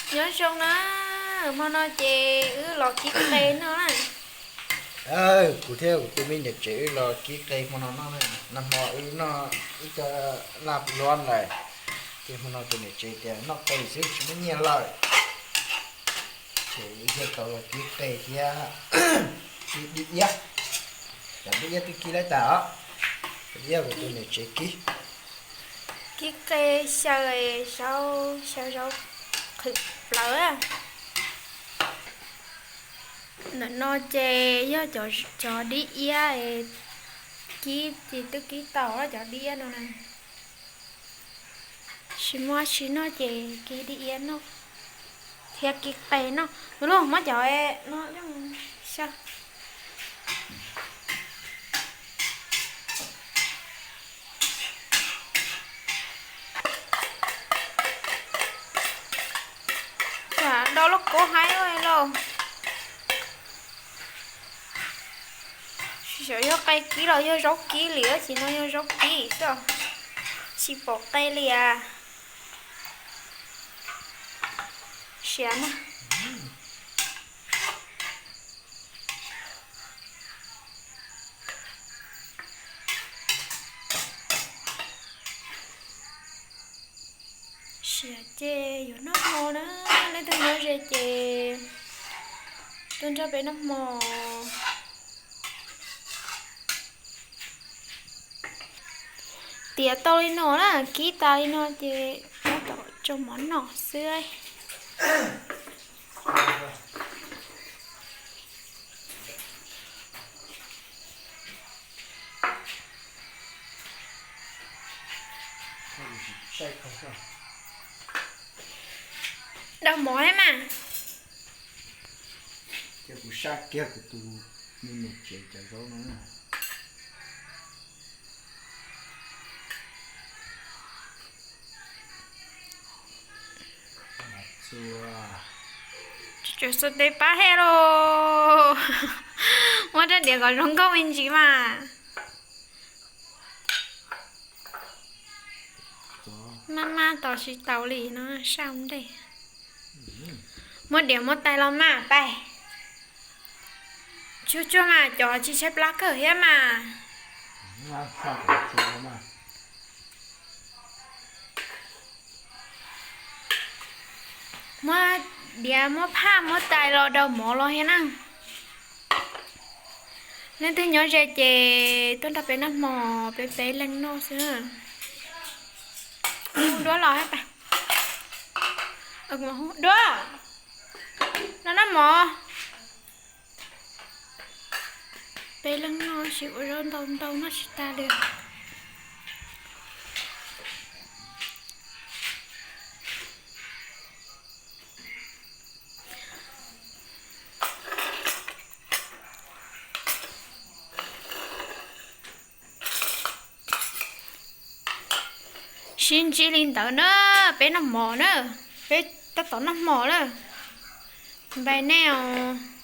Nyob zoo na, hmo no ces wb los kib qe noj na. Kuv thiab kuv tus me niam tsev wb los kib qe hmo no noj na. Nag hmo wb noj ib co laj luab lawm, ces hmo no tus niam tsev tias noj qe xwb tsis muaj nyiaj lawm, ces wb thiaj tau los kib qe thiab kib dib iab. Cov dib iab twb kib laib tas os, dib iab kuv tus niam tsev kib. Kib qe xyaw, xyaw zaub qhwv plawv. Ntawm no ces yog cov dib iab, kib ces twb kib tau cov dib iab no na. Tsis muaj tsis noj ces kib dib iab noj thiab kib qe noj. Tus lug muab cov no xyaw. Dau lub kub haib lauj. Xyov yog qe kib los yog zaub kib li, tsis no yog zaub kib xwb, tsis pom qe li as. Siav na. Siav ces yuav noj hmo na, leej twg nyob ze ces tuaj nrog peb noj hmo. Tiav tau li no na, kib tas li no ces tab tom tso mov noj xwb. Dau mov thiab mas. Ces kuv saj kiag kuv tus me niam tsev cov zaub no. Tsuas xuas tes pab thiab lauj. Muab rab diav kom zoo nkauj me ntsis mas. Maj maj tos tsis tau li no saj ua ntej. Muab diav muab tais los mas pais. Tsuag tsuag mas cov tsis tshaib plab kawg thiab mas. Muab diav muab phaj muab tais los daus mov los thiab na. Leej twg nyob ze ces tuaj nrog peb noj hmo, peb peb leeg noj xwb. Duab los, Duab, los noj mov. Peb leeg noj tsis ua zaub ntau ntau noj tsis tag li. Sib ntsib li ntawd na, peb noj mov na, peb tab tom noj hmo na. Npais nej os.